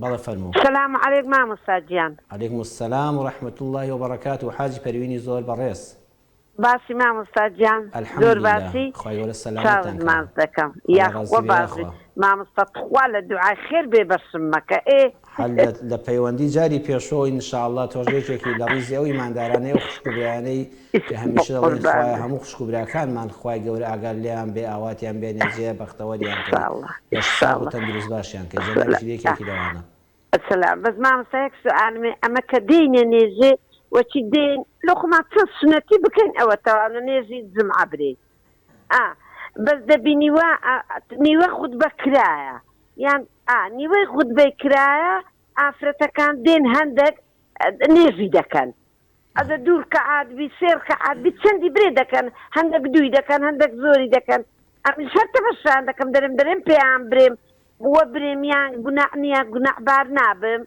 بەڵێ فەرموو. سلام علیک مامۆستا گیان. علیکم السلام و رحمە اللە و بەڕەکاتو حاجی پەروینی زۆر بەڕێز. باسی مامۆستا گیان زۆر الحمدللە باسی خوای گەورە چاوت سەلامەتتان کا ماچ دەکەم خوا لە یاخوا ڕازی بێ باش بی یاخوا. مامۆستا تخوا لە دوعای خێر بێ بەشم مەکە ئێ. هەر لە لە پەیوەندی جاری پێشووەوە ان شاء اللە تۆش یەکێکی لە ڕیزی ئەو ئیماندارانەی ئەو خوشک و برایانەی کە هەمیشە دەڵێن بەقوربان خوایە بم. هەموو خوشک و براکانمان خوای گەورە ئاگات لێیان بێ ئاواتیان بێنێ جێ بەختەوەریان کەی ان شاء اللە لەش ساغ و ان شاء اللە تەندروست باشیان کەی جەنابیشت یەکێکی لەوانە. سلام بەس مامۆستا یەک سوئالم هەیە ئەمە کە دێینە نێژێ وەچی دێین لۆ خۆمان چەند سونەتی بکەین ئەوە تەواو لە نێژی جومعە برێین ئا بەس دەبینی وا نیوە خوتبە کرایە یان ئا نیوەی خوتبەی کرایە ئافرەتەکان دێن هەندەک نێژی دەکەن ئەگەر دوو رکەعات بی سێ رکەعات بی چەندی برێ دەکەن هەندەک دووی دەکەن هەندەک زۆری دەکەن ئەمنیش هەر تەمەشایان دەکەم دەرێم دەرێم پێیان برێم وە برێم یان گوناع نیە گوناع بار نابم.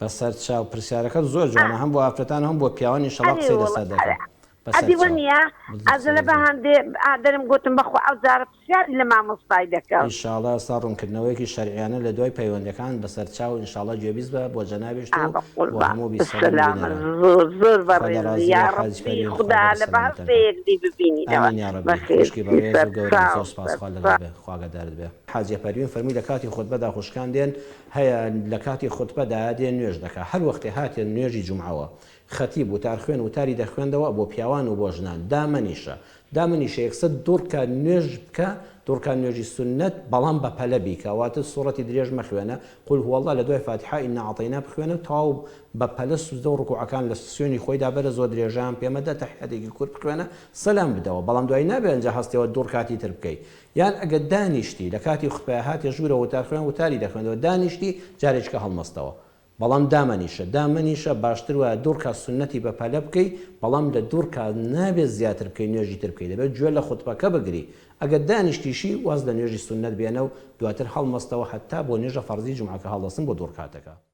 بەسەر چاو پرسیارەکەت زۆر جوانە هەم بۆ ئافرەتان و هەم بۆ پیاوان ئینشەڵا ئەرێ قسەی وەڵا لەسەر دەکەم بەسەر ئەدی چاو وەنیە بزی ئەزە قسەی لە لەسەر بەهاندێ ئا دەرم گۆتم بەخوا ئەو جارە پرسیاری لە مامۆستای دەکەم. ئینشاڵا ئێستا ڕوونکردنەوەیەکی شەرعیانە لە دوای پەیوەندەکان بەسەر چاو ئینشاڵا گوێبیست بە بۆ جەنابیشت ئا و بۆ بەقوربان هەموو بیسەران و سەلامەت بینەران زۆر زۆر خوا لە بەڕێزی ڕازی بێ حاجی یاڕەبی پەروین خوا خودا گەورە لە بەهەشت سەلامەتتان بێ کا یەکدی ببینینەوە ئامین یاڕەبی بەخێر خوشکی بی بەڕێز سەر و گەورەم چاو زۆر سوپاس سەر خوا لەگەڵ چاو. بێ خوا ئاگادارت بێ. حاجیە پەروین فەرمووی لە کاتی خوتبەدا خوشکان دێن هەیە لە کاتی خوتبەدا دێ نوێژ دەکا هەر وەختێ هاتیە نوێژی جومعەوە خەتیب وتارخوێن وتاری دەخوێندەوە بۆ پیاوان و بۆ ژنان دامەنیشە دامنیشە یەکسەر دوڕکە نوێژ بکە دوڕکە نوێژی سوننەت بەڵام بە پەلە بیکە واتە سوڕەتی درێژ مەخوێنە قل هو اللە لە دوای فاتیحە انا اعطینا بخوێنە و تەواو بە پەلە سوجدە و ڕکوعەکان لە شوێنی خۆیدا بەرە زۆر درێژەیان پێ مەدە تەحیاتێکی کورت بخوێنە سەلام بدەوە بەڵام دوای نابێ ئەنجا هەستیەوە دوڕکاتی تر بکەی یان ئەگەر دانیشتی لە کاتی خوتبەیا هاتیە ژوورەوە وتارخوێن وتاری دەخوێندەوە دانیشتی جارێکیکە هەڵمەستەوە بەڵام دامەنیشە دامەنیشە باشتر وایە دوڕکات سوننەتی بە پەلە بکەی بەڵام لە دوڕکات نابێت زیاتر بکەی نوێژی تر بکەی دەبێت گوێ لە خوتبەکە بگری ئەگەر دانیشتیشی واز لە نوێژی سوننەت بێنە و دواتر هەڵمەستەوە هەتا بۆ نوێژە فەڕزی جومعەکە هەڵدەستن بۆ دوڕکاتەکە.